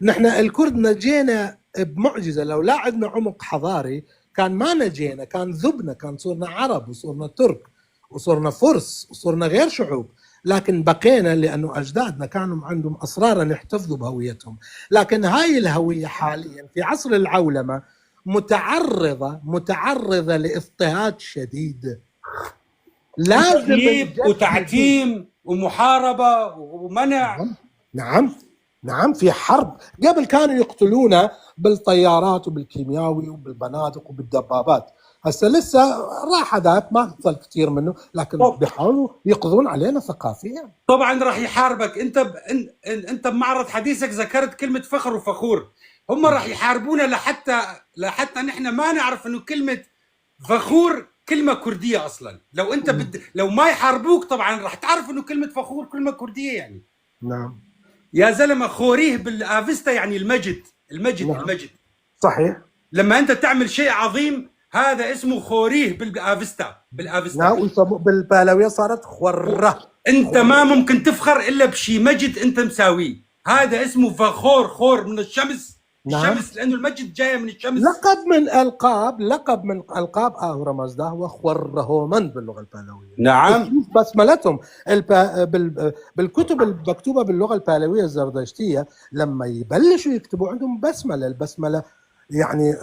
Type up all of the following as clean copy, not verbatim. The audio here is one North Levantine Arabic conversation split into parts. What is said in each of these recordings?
نحن الكرد نجينا بمعجزه، لو لا عندنا عمق حضاري كان ما نجينا، كان ذبنا، كان صرنا عرب وصرنا ترك وصرنا فرس وصرنا غير شعوب، لكن بقينا لانه اجدادنا كانوا عندهم اصرار ان يحتفظوا بهويتهم. لكن هاي الهوية حاليا في عصر العولمة متعرضه لاضطهاد شديد. لازم تغييب نجدد. وتعتيم ومحاربه ومنع. نعم نعم نعم، في حرب. قبل كانوا يقتلونا بالطيارات وبالكيمياوي وبالبنادق وبالدبابات، هسه لسه راح هذاك، ما ظل كثير منه، لكن بيحاولوا يقضون علينا ثقافيا. طبعا راح يحاربك. انت انت بمعرض حديثك ذكرت كلمة فخر وفخور، هم راح يحاربونا لحتى نحن ما نعرف انه كلمة فخور كلمة كرديه اصلا. لو انت لو ما يحاربوك طبعا راح تعرف انه كلمة فخور كلمة كرديه يعني. نعم. يا زلمة، خوريه بالافستا يعني المجد، المجد. نعم. المجد. صحيح. لما انت تعمل شيء عظيم هذا اسمه خوريه بالافستا، بالافستا. نعم، بالبهلويه صارت خوره. انت ما ممكن تفخر الا بشيء مجد انت مساوية، هذا اسمه فخور، خور من الشمس. نعم. الشمس، لانه المجد جاية من الشمس. لقب من القاب اهورا مازدا هو خورهومند باللغة البهلويه. نعم. بسملتهم بالكتب المكتوبة باللغة البهلويه الزردشتيه، لما يبلشوا يكتبوا عندهم بسملة. البسملة يعني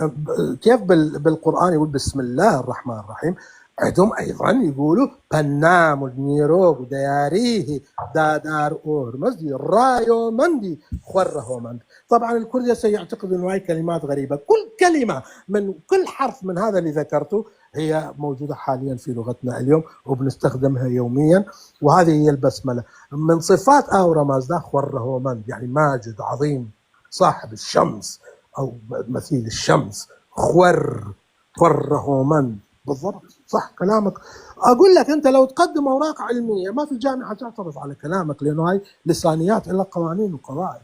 كيف بالقران يقول بسم الله الرحمن الرحيم، عندهم ايضا يقولوا بنام نيروغ دياريه دادار اورمزدي رايو مندي خورهومند. طبعا الكرد سيعتقد انه هاي كلمات غريبة، كل كلمة من كل حرف من هذا اللي ذكرته هي موجودة حاليا في لغتنا اليوم وبنستخدمها يوميا، وهذه هي البسمله. من صفات اهورا مازدا خورهومند، يعني ماجد عظيم، صاحب الشمس او مثيل الشمس، خورهومند بالضبط. صح كلامك. اقول لك انت لو تقدم اوراق علمية ما في جامعه تعترض على كلامك، لانه هاي لسانيات لها قوانين وقواعد.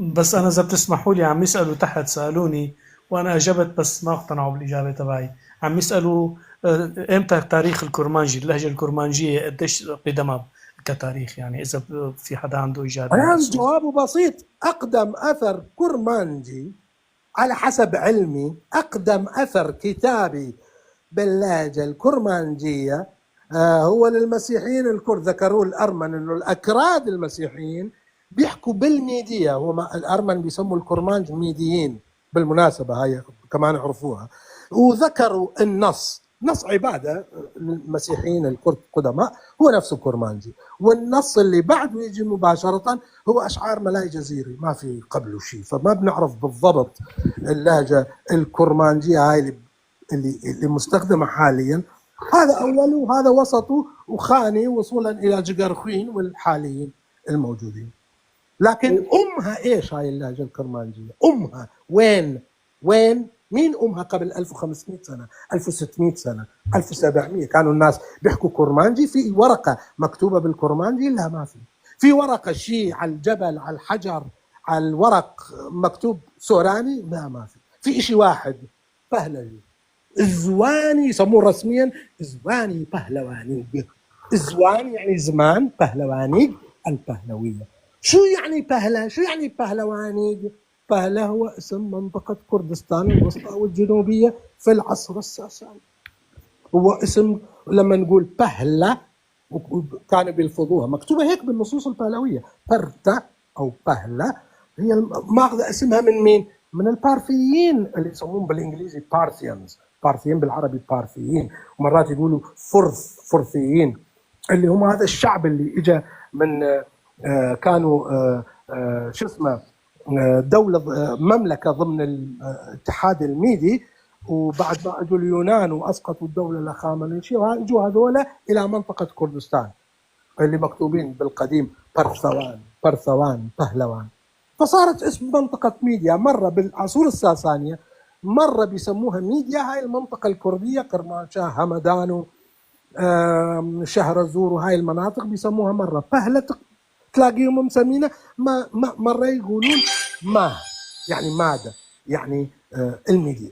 بس انا اذا بتسمحوا لي، عم يسالوا تحت، سالوني وانا اجبت بس ما اقتنعوا بالاجابة تبعي. عم يسالوا امتى تاريخ الكرمانجي، اللهجة الكرمانجيه قديش قدمها كتاريخ، يعني اذا في حدا عنده اجابه. الآن جوابه بسيط. أقدم أثر كرمانجي على حسب علمي، أقدم أثر كتابي باللهجة الكرمانجية هو للمسيحيين الكرد. ذكروه الأرمن أنه الأكراد المسيحيين بيحكوا بالميدية. هو الأرمن بيسموا الكرمانج ميديين بالمناسبة، هاي كمان عرفوها. وذكروا النص، نص عبادة للمسيحيين الكرد قدماء، هو نفسه كرمانجي. والنص اللي بعده يجي مباشرة هو أشعار ملاي جزيري، ما في قبله شيء. فما بنعرف بالضبط اللهجة الكرمانجية هاي اللي مستخدمة حاليا، هذا أوله وهذا وسطه وخاني وصولا إلى جقرخين والحاليين الموجودين. لكن أمها إيش هاي اللهجة الكرمانجية؟ أمها وين؟ وين؟ مين أمها قبل 1500 سنة، 1600 سنة، 1700؟ كانوا الناس بيحكوا كرمانجي؟ في ورقة مكتوبة بالكرمانجي؟ لا، ما في. في ورقة شيء على الجبل، على الحجر، على الورق مكتوب سوراني؟ لا، ما في. في إشي واحد بهلوي، الزواني، يسموه رسميا زواني بهلواني. الزواني يعني زمان، بهلواني البهلوية. شو يعني بهلة؟ شو يعني بهلواني؟ بهلة هو اسم منطقة كردستان الوسطى والجنوبية في العصر الساساني. هو اسم، لما نقول بهلة كانوا بيلفظوها، مكتوبة هيك بالنصوص البهلوية، برتا أو بهلة، هي ماخذة اسمها من مين؟ من البارثيين اللي يسموهم بالانجليزي Parthians، بارثيين بالعربي بارثيين، ومرات يقولوا فرث، فرثيين، اللي هم هذا الشعب اللي اجى من كانوا شو اسمه دولة مملكة ضمن الاتحاد الميدي، وبعد ما اجوا اليونان واسقطوا الدولة الهخامنشية اجوا هذول الى منطقة كردستان اللي مكتوبين بالقديم برثوان، برثوان، بهلوان، فصارت اسم منطقة ميديا. مرة بالعصور الساسانية مرة بيسموها ميديا، هاي المنطقة الكردية، كرمانشاه، همدان، شهرزور، وهاي المناطق بيسموها مرة بهلة، تلاقيهم مسمينها ما مرة يقولون ما يعني ماذا يعني الميديا.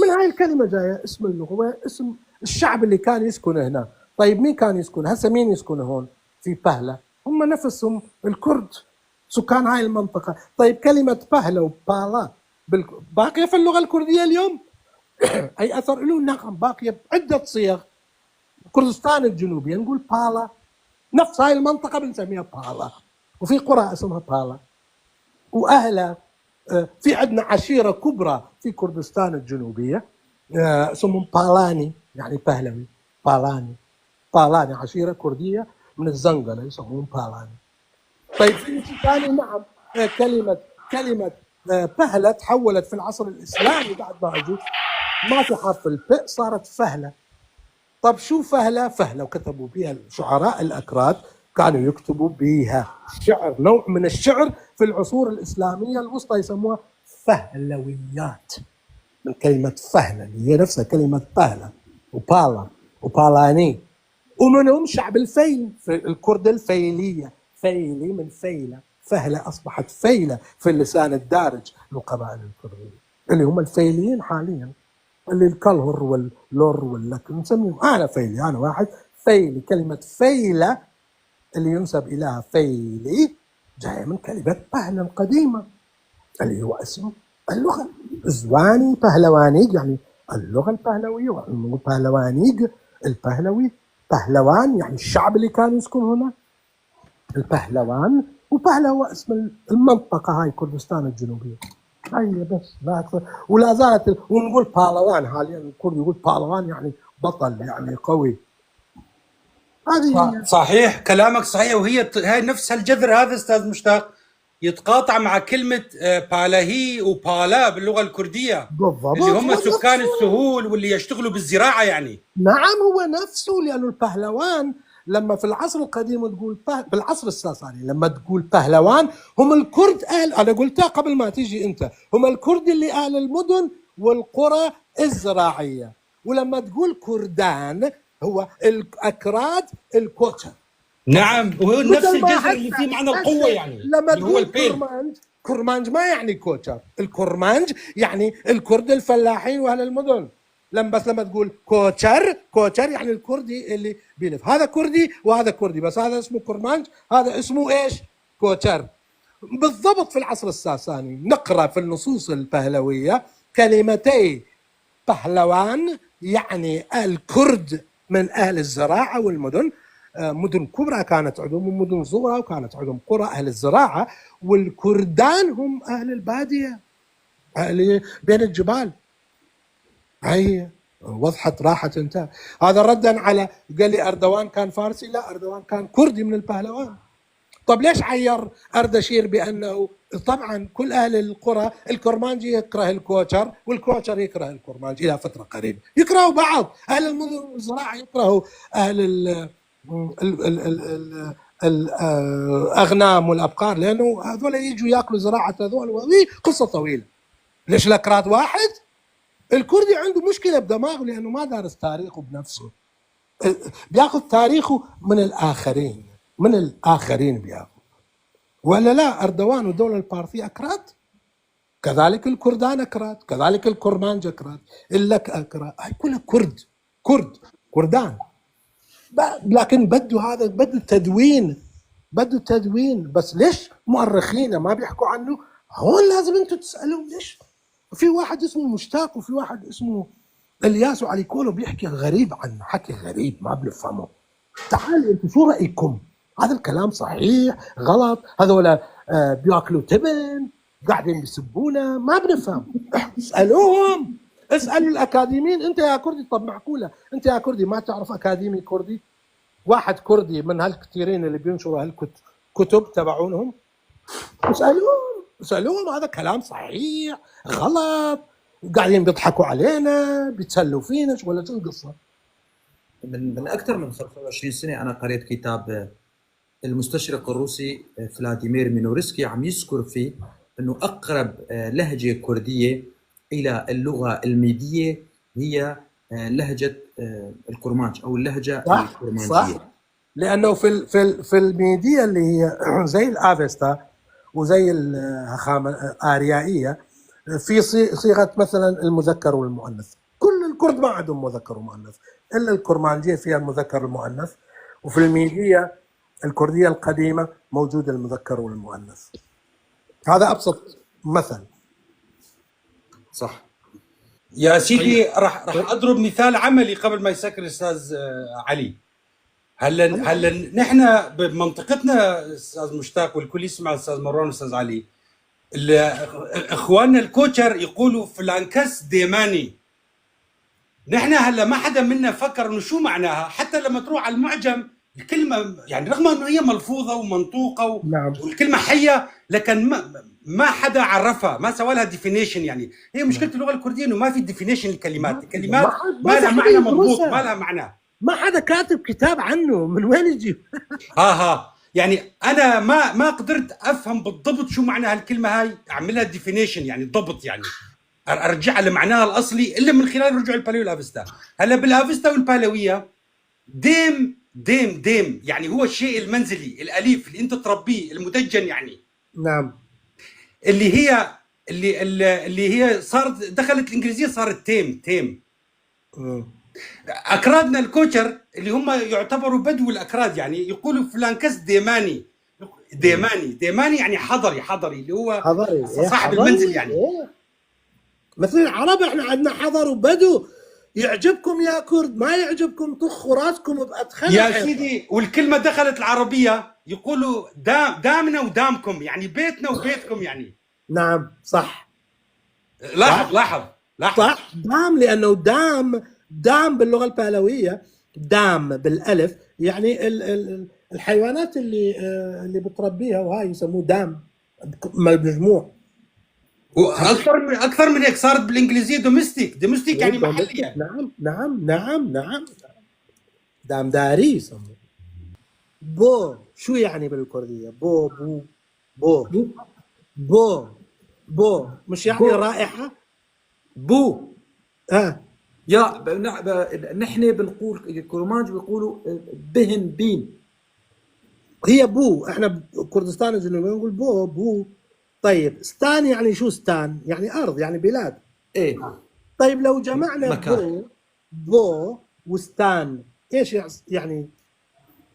من هاي الكلمة جاية اسم اللغة، اسم الشعب اللي كان يسكن هنا. طيب مين كان يسكن؟ هسه مين يسكن هون في بهلة؟ هم نفسهم الكرد. سكان هاي المنطقة. طيب كلمة بهلة وبالا باقية في اللغة الكردية اليوم؟ أي أثر له؟ نعم باقية بعدة صيغ. كردستان الجنوبية نقول بالا، نفس هاي المنطقة بنسميها بالا، وفي قرى اسمها بالا وأهلها. في عندنا عشيرة كبرى في كردستان الجنوبية اسمهم بالاني، يعني بهلوي، بالاني، بالاني عشيرة كردية من الزنقلة يسمون بالاني. طيب في شيء ثاني؟ نعم، كلمة بهلة تحولت في العصر الإسلامي بعد ما أجوا ما في حرف الباء صارت فهلة. طب شو فهلة؟ فهلة وكتبوا بها الشعراء الأكراد، كانوا يكتبوا بها شعر، نوع من الشعر في العصور الإسلامية الوسطى يسموها فهلويات، من كلمة فهلة اللي هي نفسها كلمة بهلة وبالا وبالاني. ومنهم شعب الفيل، في الكرد الفيلية، فيلي من فيلة، فهلة أصبحت فيلة في اللسان الدارج للقبائل الكردية اللي هم الفيليين حاليا، اللي الكلهر واللور واللك نسميهم. أنا فيلي، أنا واحد فيلي. كلمة فيلة اللي ينسب إليها فيلي جاية من كلمة بهلة القديمة اللي هو اسم اللغة زواني بهلوانيق، يعني اللغة البهلوية، ونقول بهلوانيق البهلوي، بهلوان يعني الشعب اللي كان يسكن هنا البهلوان، وبهلة هو اسم المنطقة هاي كردستان الجنوبية. هاي بس لا أكثر. ولا زالت ونقول بالوان حاليا، الكرد يقول بالوان يعني بطل، يعني قوي. هذه هي. صحيح كلامك صحيح. وهي هاي نفس الجذر هذا استاذ مشتاق يتقاطع مع كلمة بالاهي وبالا باللغة الكردية، بالضبط، اللي هم هو سكان نفسه. السهول واللي يشتغلوا بالزراعة يعني. نعم هو نفسه، لأنه البهلوان لما في العصر القديم تقول بالعصر الساساني لما تقول بهلوان هم الكرد أهل، أنا قلتها قبل ما تيجي أنت، هم الكرد اللي أهل المدن والقرى الزراعية. ولما تقول كردان هو الأكراد الكوتشر. نعم، وهو نفس مثل ما الجذر اللي حتى فيه معنى القوة يعني، لما اللي هو تقول البيل. كرمانج، كرمانج ما يعني كوتشر، الكرمانج يعني الكرد الفلاحين واهل المدن. لما بس لما تقول كوتشر، كوتشر يعني الكردي اللي بيلف، هذا كردي وهذا كردي، بس هذا اسمه كرمانج، هذا اسمه ايش؟ كوتشر. بالضبط في العصر الساساني نقرأ في النصوص البهلوية كلمتي بهلوان يعني الكرد من أهل الزراعة والمدن، مدن كبرى كانت عندهم ومدن صغرى، وكانت عندهم قرى أهل الزراعة، والكردان هم أهل البادية، أهل بين الجبال. هي وضحت راحت انتهى. هذا ردا على قال لي أردوان كان فارسي، لا أردوان كان كردي من البهلوان. طب ليش عير أردشير بأنه طبعا كل أهل القرى الكرمانجي يكره الكوتشر والكوتشر يكره الكرمانجي إلى فترة قريبة، يكرهوا بعض. أهل المدن والزراعة يكرهوا أهل الأغنام والأبقار، لأنه هذول يجوا يأكلوا زراعة هذول، وهذه قصة طويلة. ليش الأكراد واحد؟ الكردي عنده مشكلة بدماغه لأنه ما دارس تاريخه بنفسه، بياخذ تاريخه من الآخرين، من الآخرين بياخذ. ولا لا، أردوان والدولة البارثية أكراد، كذلك الكردان أكراد، كذلك الكرمانج أكراد، اللك أكراد، هاي كلها كرد، كرد، كردان. لكن بده هذا، بده تدوين، بده تدوين. بس ليش مؤرخينا ما بيحكوا عنه؟ هون لازم انتم تسألوا ليش. في واحد اسمه مشتاق وفي واحد اسمه الياس وعلي كولو بيحكي غريب عنه، حكي غريب ما بنفهمه. تعالوا انتم شو رأيكم؟ هذا الكلام صحيح غلط؟ هذول بياكلوا تبن، قاعدين بيسبونا، ما بنفهم. اسألوهم، اسألوا الأكاديميين. أنت يا كردي، طب معقولة أنت يا كردي ما تعرف أكاديمي كردي؟ واحد كردي من هالكثيرين اللي بينشروا هالكتب تبعونهم، اسألوهم، اسألوهم هذا كلام صحيح غلط؟ قاعدين بيضحكوا علينا، بيتسلوا فينا، ولا شو القصة؟ من أكثر من 25 سنة أنا قريت كتاب المستشرق الروسي فلاديمير مينورسكي، عم يذكر فيه أنه أقرب لهجة كردية إلى اللغة الميدية هي لهجة الكرمانج أو اللهجة الكرمانجية. صح، لأنه في الميدية اللي هي زي الأفستا وزي الآريائية في صيغة مثلا المذكر والمؤنث. كل الكرد ما عندهم مذكر ومؤنث، إلا الكرمانجية فيها المذكر والمؤنث، وفي الميدية الكردية القديمة موجود المذكر والمؤنث. هذا أبسط مثل. صح. يا سيدي رح اضرب مثال عملي قبل ما يسكر الاستاذ علي. هلا نحن بمنطقتنا استاذ مشتاق والكل يسمع استاذ مروان واستاذ علي، اخواننا الكوتشر يقولوا فلانكس ديماني. نحن هلا ما حدا منا فكر انه شو معناها، حتى لما تروح على المعجم الكلمة يعني رغم انه هي ملفوظه ومنطوقه والكلمة حيه، لكن ما حدا عرفها، ما سوى لها definition. يعني هي مشكلة اللغة الكردية انه ما في definition للكلمات، الكلمات ما لها معنى مضبوط، ما لها معنى، ما حدا كاتب كتاب عنه، من وين يجيب؟ ها يعني انا ما قدرت افهم بالضبط شو معنى هالكلمة هاي، اعملها definition يعني ضبط، يعني ارجعها لمعناها الاصلي الا من خلال رجوع الباليو والافستا. هلا بالافستا والبالويه ديم ديم ديم يعني هو الشيء المنزلي الاليف اللي انت تربيه المدجن يعني. نعم. اللي هي اللي هي صارت دخلت الانجليزية صارت tame tame. اكرادنا الكوتشر اللي هم يعتبروا بدو الاكراد يعني يقولوا فلانكس ديماني ديماني ديماني يعني حضري، حضري اللي هو حضري صاحب المنزل يعني. مثل العرب احنا عندنا حضر وبدو، يعجبكم يا كرد ما يعجبكم طخوا راسكم بأدخل يا سيدي. والكلمة دخلت العربية يقولوا دامنا ودامكم يعني بيتنا وبيتكم يعني. نعم صح. لاحظ لاحظ لاحظ صح. دام، لأنه دام دام باللغة البهلوية دام بالألف يعني الحيوانات اللي بتربيها وهاي يسموه دام مجموع. واكثر من اكثر من هيك صارت بالانجليزية domestic، domestic يعني محلي يعني. نعم نعم نعم نعم. دام داري يسموه. بو شو يعني بالكرديه؟ بو بو بو بو بو مش يعني بو. رائحة بو. يا نحن بنقول الكرمانج بيقولوا بهن بين، هي بو. احنا بكردستان الجنوبية نقول بو بو. طيب ستان يعني شو ستان؟ يعني ارض، يعني بلاد. ايه. طيب لو جمعنا مكان. بو بو وستان ايش يعني؟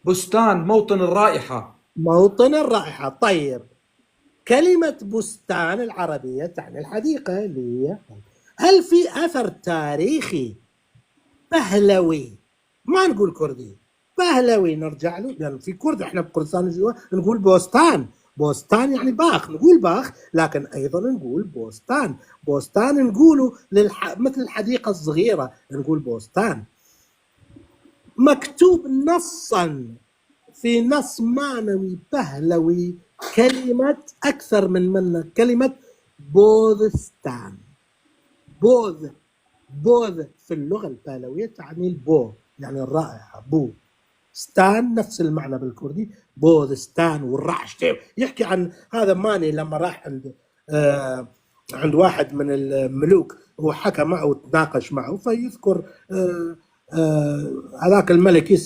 بستان، موطن الرائحة. موطن الرائحة. طيب كلمة بستان العربية تعني الحديقة اللي هي. هل في اثر تاريخي بهلوي؟ ما نقول كردي، بهلوي نرجع له، لأن في كرد احنا بكردستان الجنوبية نقول بوستان. بوستان يعني باخ، نقول باخ لكن ايضا نقول بوستان. بوستان نقوله مثل الحديقة الصغيرة نقول بوستان. مكتوب نصا في نص معنوي بهلوي كلمة اكثر من كلمة بوذستان. بوذ بوذ في اللغة البهلويه تعني البو يعني الرائحة، بو ستان نفس المعنى بالكردي بوذستان. والرعش يحكي عن هذا ماني لما راح عند عند واحد من الملوك وحكى معه وتناقش معه، فيذكر هذاك الملك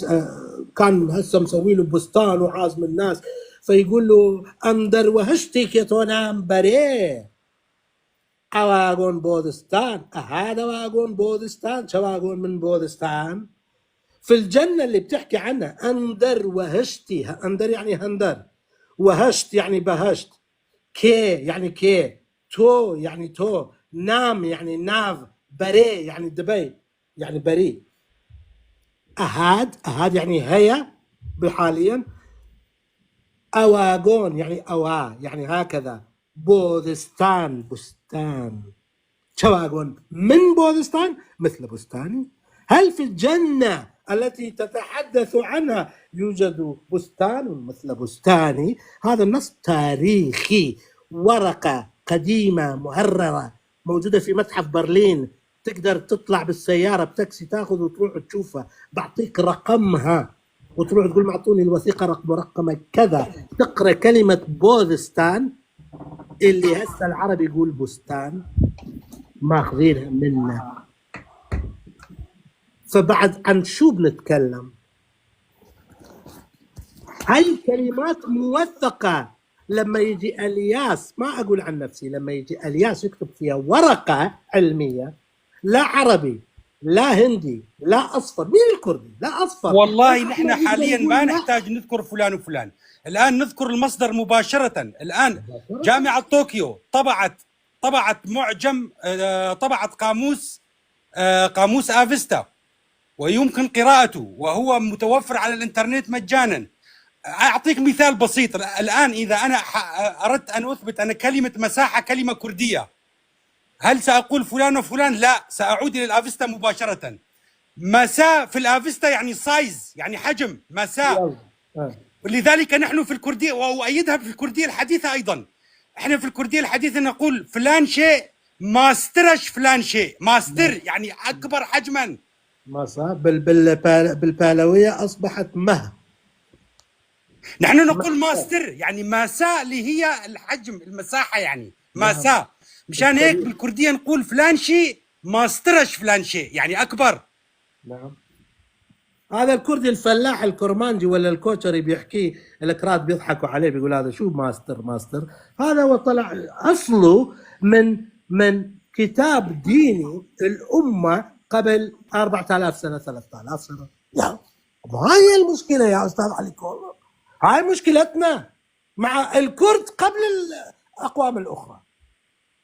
كان هسه مسوي له بستان وعازم الناس، فيقول له اندر وهشتي كتونام بري اواغون بوذستان، هذا واغون بوذستان، شواغون من بوذستان. في الجنة اللي بتحكي عنها أندر وهشتي، أندر يعني هندر، وهشت يعني بهشت، كي يعني كي، تو يعني تو، نام يعني ناف، بري يعني دبي يعني بري، أهاد أهاد يعني هيا بحاليا، أواغون يعني أوا يعني هكذا، بوذستان بستان، شواغون من بوذستان مثل بستاني. هل في الجنة التي تتحدث عنها يوجد بستان مثل بستاني؟ هذا النص تاريخي، ورقة قديمة مهررة موجودة في متحف برلين، تقدر تطلع بالسيارة بتاكسي تاخذ وتروح تشوفها، بعطيك رقمها وتروح تقول معطوني الوثيقة رقم رقم كذا، تقرأ كلمة بوذستان اللي هسه العربي يقول بستان ماخذينها منا. فبعد عن شو بنتكلم؟ هاي الكلمات موثقة. لما يجي الياس، ما أقول عن نفسي، لما يجي الياس يكتب فيها ورقة علمية لا عربي لا هندي، لا اصفر. مين الكردي؟ لا اصفر. والله لا نحن احمر يقدر حاليا يقول ما لا. نحتاج نذكر فلان وفلان، الآن نذكر المصدر مباشرة. الآن جامعة طوكيو طبعت معجم، طبعت قاموس، قاموس آفيستا، ويمكن قراءته وهو متوفر على الإنترنت مجانا. أعطيك مثال بسيط الآن، إذا أنا أردت أن أثبت أن كلمة مساحة كلمة كردية، هل سأقول فلان وفلان؟ لا، سأعود إلى الآفيستا مباشرة. مساء في الآفيستا يعني size، يعني حجم، مساء. يلا. آه. ولذلك نحن في الكردية، وأؤيدها في الكردية الحديثة أيضا، احنا في الكردية الحديثة نقول فلان شيء ماسترش، فلان شيء ماستر يعني أكبر حجما. ما صار بالبالوية أصبحت مه. نحن نقول ماستر يعني ماساء اللي هي الحجم، المساحة يعني ماساء. مشان هيك بالكردية نقول فلان شيء ماسترش، فلان شيء يعني أكبر. نعم. هذا الكردي الفلاح الكرمانجي ولا الكوتشري بيحكيه الأكراد بيضحكوا عليه، بيقول هذا شو ماستر ماستر. هذا هو طلع أصله من كتاب ديني الأمة قبل 4000 سنة، 3000 سنة. يا ما هي المشكلة يا أستاذ علي كورنر، هاي مشكلتنا مع الكرد قبل الأقوام الأخرى.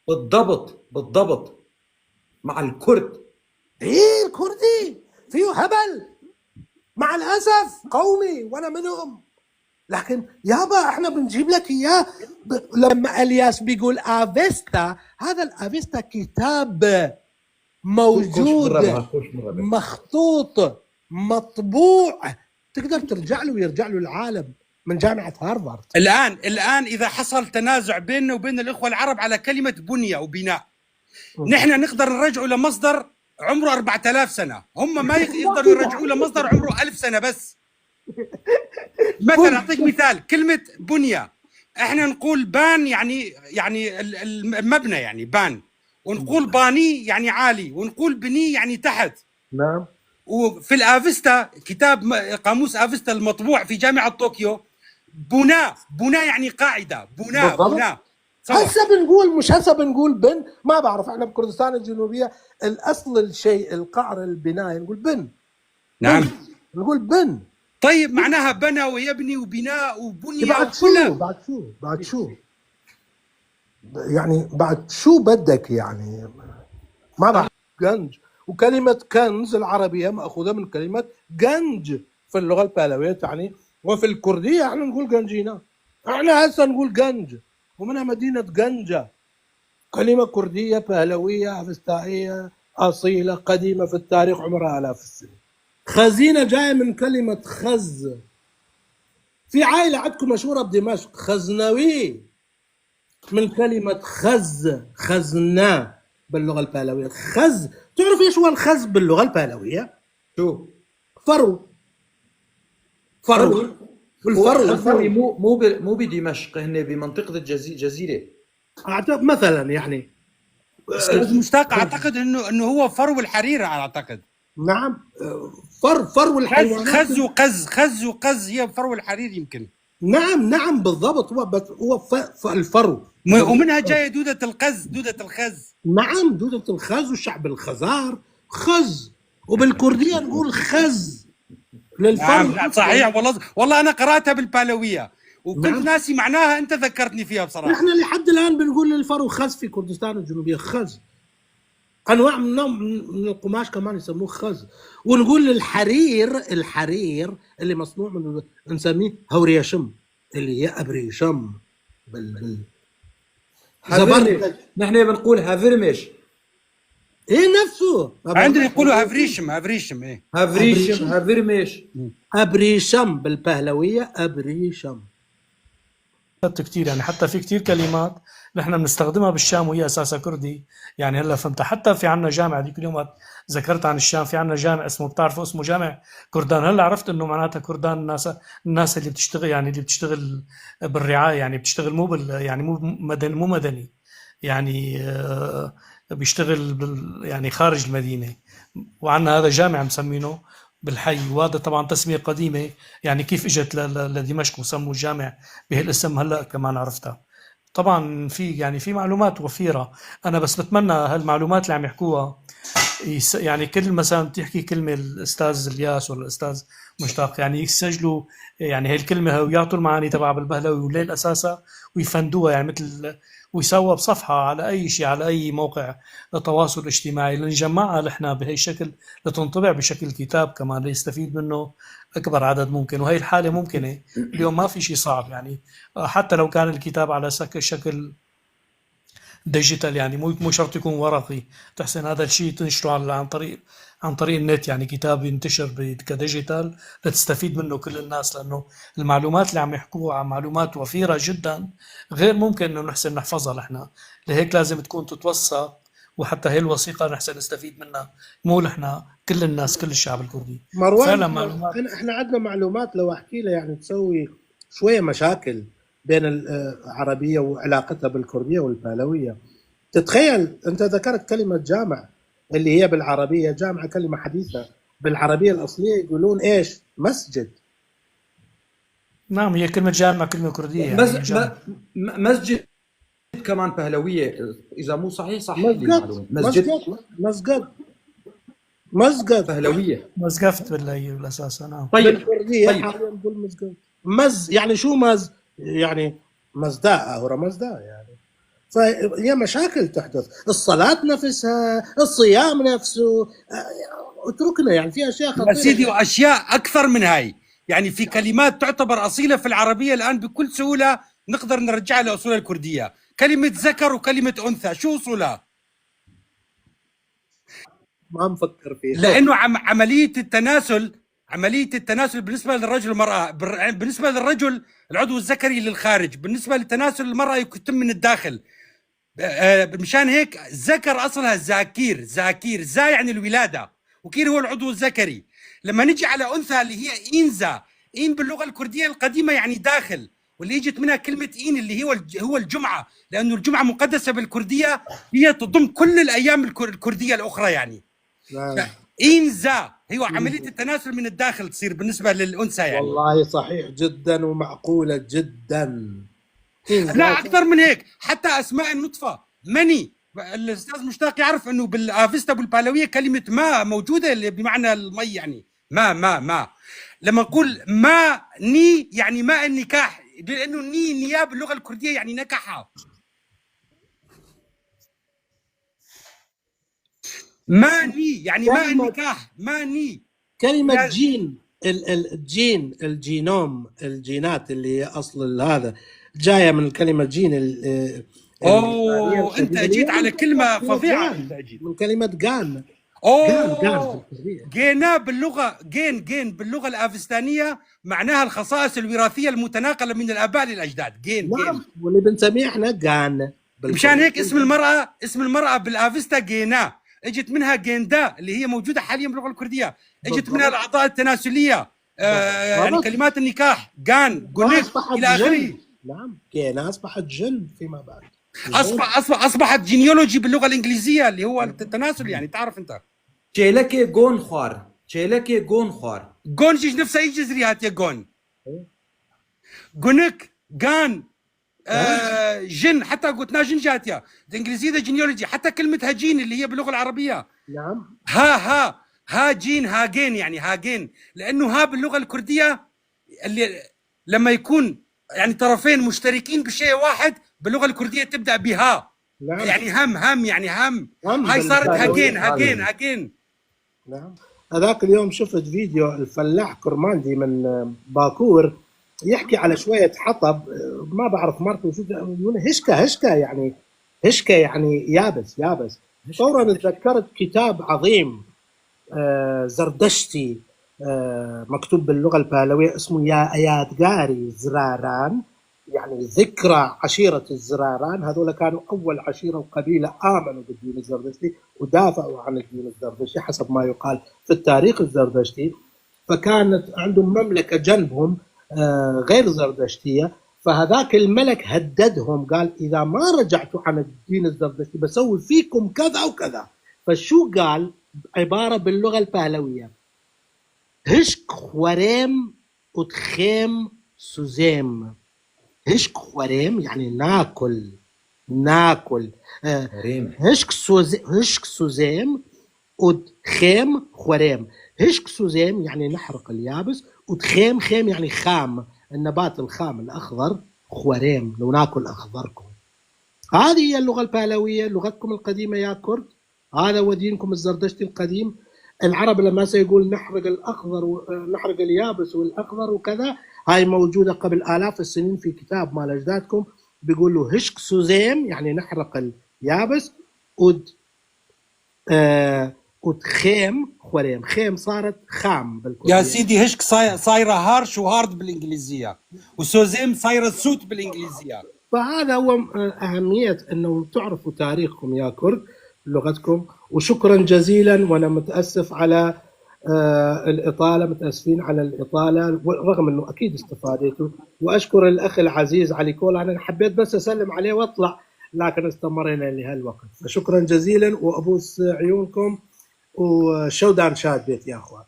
بالضبط بالضبط، مع الكرد. إيه الكردي فيه هبل مع الأسف، قومي وأنا منهم، لكن يابا احنا بنجيب لك اياه. لما الياس بيقول افيستا، هذا الافيستا كتاب موجود مخطوط مطبوع، تقدر ترجع له ويرجع له العالم من جامعة هارفارد. الآن إذا حصل تنازع بيننا وبين الإخوة العرب على كلمة بنية وبناء، نحن نقدر نرجعه لمصدر عمره 4000 سنة، هم ما يقدروا يرجعوا لمصدر عمره 1000 سنة بس. مثلا أعطيك مثال، كلمة بنية احنا نقول بان يعني المبنى يعني بان، ونقول باني يعني عالي، ونقول بني يعني تحت. نعم. وفي الافستا كتاب قاموس افستا المطبوع في جامعة طوكيو، بناء، بناء يعني قاعدة، بناء، بناء. هسه بنقول، مش هسه بنقول بن، ما بعرف احنا بكردستان الجنوبية الاصل الشيء القعر البناية نقول بن. نعم. بن. نقول بن. طيب معناها بنى ويبني وبناء وبنية. بعد شو؟ بعد شو؟ بعد شو؟ يعني بعد شو بدك يعني؟ ما بعرف. جنج، وكلمة كنز العربية مأخوذة من كلمة جنج في اللغة البهلوية تعني، وفي الكردية احنا نقول جنجينا، احنا هسه نقول جنج، ومنها مدينة جنجة، كلمة كردية بهلوية أفستائية أصيلة قديمة في التاريخ عمرها آلاف السنين. خزينة جاية من كلمة خز. في عائلة عندكم مشهورة بدمشق خزنوي، من كلمة خز، خزنة باللغة البهلوية. خز، تعرف ايش هو الخز باللغة البهلوية؟ شو؟ فرو. فرو. الفرو. الفرو مو بدمشق، هن بمنطقة الجزيرة. أعتقد مثلا يعني أستاذ مشتاق، أعتقد إنه هو فرو الحرير، أعتقد. نعم، فرو الحيوانات. خز وقز، خز وقز هي فرو الحرير يمكن. نعم نعم بالضبط، هو بس هو الفرو، ومنها جاية دودة القز، دودة الخز. نعم، دودة الخز والشعب الخزار خز، وبالكردية نقول خز للفرو. نعم صحيح، والله والله أنا قرأتها بالبالوية وكنت نعم. ناسي معناها، أنت ذكرتني فيها بصراحة. نحن لحد الآن بنقول للفرو خز في كردستان الجنوبية، خز. أنواع من القماش كمان يسموه خز. ونقول للحرير، الحرير اللي مصنوع من نسميه هوريشم، اللي هي أبريشم بال زبر. نحن بنقول هافرمش. ايه نفسه عندنا يقولوا هافريشم، هافريشم. ايه هافريشم، هافرمش، أبريشم بالبهلوية، أبريشم. كثير يعني، حتى في كثير كلمات نحن بنستخدمها بالشام وهي اساسها كردي يعني. هلا فهمتها. حتى في عندنا جامع، هذيك اليوم ذكرت عن الشام، في عندنا جامع اسمه، بتعرفوا اسمه جامع كردان. هلا عرفت انه معناتها كردان الناس اللي بتشتغل، يعني اللي بتشتغل بالرعايه، يعني بتشتغل مو بال، يعني مو مدني، مو مدني يعني، بيشتغل يعني خارج المدينه. وعندنا هذا جامع مسمينه بالحي، وهذا طبعا تسميه قديمه، يعني كيف اجت لدمشق وسموا الجامع بهالاسم هلا كمان عرفتها. طبعا في يعني في معلومات وفيره، انا بس بتمنى هالمعلومات اللي عم يحكوها يعني كل مثلا تحكي كلمة الاستاذ الياس ولا الاستاذ مشتاق، يعني يسجلوا يعني هي الكلمة ويعطوا المعاني تبعها بالبهلوي وليه اساسها ويفندوها، يعني مثل ويسوى بصفحة على اي شيء، على اي موقع للتواصل الاجتماعي، لنجمعها نحن بهي الشكل لتنطبع بشكل كتاب كمان ليستفيد منه اكبر عدد ممكن. وهي الحالة ممكنة اليوم، ما في شيء صعب، يعني حتى لو كان الكتاب على شكل digital، يعني مو شرط يكون ورقي، تحسن هذا الشيء تنشره عن طريق النت، يعني كتاب ينتشر ك digital لتستفيد منه كل الناس، لانه المعلومات اللي عم يحكوها عن معلومات وفيرة جدا غير ممكن انه نحسن نحفظها نحن، لهيك لازم تكون تتوثق، وحتى هي الوثيقة نحسن نستفيد منها، مو نحن، كل الناس، كل الشعب الكردي. مروان، فعلا معلومات. احنا عندنا معلومات لو احكي لها يعني تسوي شوية مشاكل بين العربية وعلاقتها بالكرديه والبهلويه. تتخيل انت ذكرت كلمة جامع اللي هي بالعربية جامعه كلمة حديثه، بالعربية الاصلية يقولون ايش؟ مسجد. نعم، هي كلمة جامع كلمة كرديه يعني جامع. مسجد كمان بهلويه، اذا مو صحيح صحح لي مسجد. المعلومة. مسجد. مسجد، مسجد. بهلويه. مزقفت بالله بالاساس، نعم. طيب. بالكرديه. طيب. حاليا نقول مسجد. مز يعني شو؟ مز يعني مزداء، هو مزداء يعني. فهي مشاكل تحدث، الصلاة نفسها، الصيام نفسه، اتركنا، يعني في اشياء يا خطيرة. سيدي، واشياء اكثر من هاي، يعني في كلمات تعتبر اصيلة في العربية الان بكل سهولة نقدر نرجعها لاصولها الكرديه. كلمة ذكر وكلمه انثى شو اصولها؟ ما مفكر فيها. لانه عملية التناسل بالنسبة للرجل والمراة، بالنسبة للرجل العضو الذكري للخارج، بالنسبة للتناسل المراة يتم من الداخل. مشان هيك ذكر اصلها زاكير، زاكير، زا يعني الولادة وكير هو العضو الذكري. لما نجي على انثى اللي هي انزا، إن باللغة الكردية القديمة يعني داخل، واللي اجت منها كلمة إين اللي هو الجمعه، لانه الجمعة مقدسة بالكرديه، هي تضم كل الايام الكردية الاخرى يعني. إنزا هو عملية التناسل من الداخل تصير بالنسبة للانثى يعني. والله صحيح جدا ومعقوله جدا. لا، اكثر من هيك، حتى اسماء النطفة مني، الاستاذ مشتاق يعرف انه بالافستا بالبهلويه كلمة ما موجودة اللي بمعنى المي، يعني ما ما ما لما نقول ما ني يعني ماء النكاح، لانه ني نيا باللغة الكردية يعني نكحه. ما ني يعني ماء النكاح، ما ني. كلمة جين، الجين، الجينوم، الجينات اللي هي أصل هذا جاية من الكلمة جين اوه، انت اجيت على كلمة فظيعه. انت اجيت من كلمة جان، جان جان بالكردية. جينا باللغة جين، جين باللغة الافستانيه معناها الخصائص الوراثية المتناقله من الاباء للاجداد، جين. جين. واللي بنسميه احنا جان. مشان هيك اسم المراة بالافستا جينا، اجت منها جيندا اللي هي موجودة حاليا باللغة الكرديه، اجت منها الاعضاء التناسليه، يعني كلمات النكاح جان جونيك الى اخره. نعم، جينا اصبحت جن فيما بعد. اصبحت genealogy باللغة الانجليزية اللي هو التناسل، يعني تعرف انت. چێلەکێ گۆن خوار، چێلەکێ گۆن خوار. گۆن جيش نفسها يجزري هات يا گۆن، گونک، گان، جن، حتى قلت جن جاتيا الانجليزية ده genealogy، حتى كلمة هجين اللي هي باللغة العربية. ها ها ها جين هاجين، يعني هاجين لانه ها باللغة الكردية اللي لما يكون يعني طرفين مشتركين بشيء واحد باللغة الكردية تبدا بها. يعني هم هم، يعني هم، هم. هاي صارت بالفعل. هاجين هاجين هاجين. نعم، هذاك اليوم شفت فيديو الفلاح كرماندي من باكور يحكي على شوية حطب، ما بعرف مرته شو يقول، هشكة هشكة، يعني هشكة يعني يابس يابس. فورا تذكرت كتاب عظيم زردشتي مكتوب باللغة البهلوية اسمه يا يادگاری زراران، يعني ذكرى عشيرة الزراران. هذول كانوا أول عشيرة وقبيلة آمنوا بالدين الزردشتي ودافعوا عن الدين الزردشتي حسب ما يقال في التاريخ الزردشتي. فكانت عندهم مملكة جنبهم غير زردشتية، فهذاك الملك هددهم، قال إذا ما رجعتوا عن الدين الزردشتي بسوي فيكم كذا وكذا. فشو قال؟ عبارة باللغة البهلوية: هشک خورێم ئوتخێم سوزێم. هشک خورێم يعني ناكل ناكل. ريم. هشک سوز، هشک سوزێم. ودخيم خوريم. هشك سوزيم يعني نحرق اليابس، ودخيم خيم يعني خام، النبات الخام الأخضر، خوريم لو ناكل أخضركم. هذه هي اللغة البهلوية، لغتكم القديمة يا كرد. هذا هو دينكم الزردشتي القديم. العرب لما سيقول نحرق الأخضر ونحرق اليابس والأخضر وكذا، هاي موجودة قبل آلاف السنين في كتاب مال أجدادكم، بيقولوا هشك سوزيم يعني نحرق اليابس، ود ودخيم خوريم، خيم صارت خام يا بالكردية. سيدي هشك صايرة harsh و hard بالانجليزية، وسوزيم صايرة suit بالانجليزية. فهذا هو أهمية أنه تعرفوا تاريخكم يا كرد، لغتكم. وشكرا جزيلا، وأنا متأسف على الإطالة، متأسفين على الإطالة، رغم أنه أكيد استفاديتوا. وأشكر الأخ العزيز علي كولا، أنا حبيت بس أسلم عليه وأطلع، لكن استمرينا لهالوقت. فشكرا جزيلا، وأبوس عيونكم، وشودان شاد بيت يا أخوان.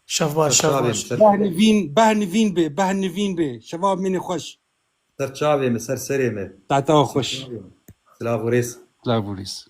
شفاش سرچاوي شفاش. سر بهنفين بهنفين بي بهنفين بي شباب مني خوش. سرچاوي سر سريمه. تعتوا خوش. سلاف وريس. لا بوليس.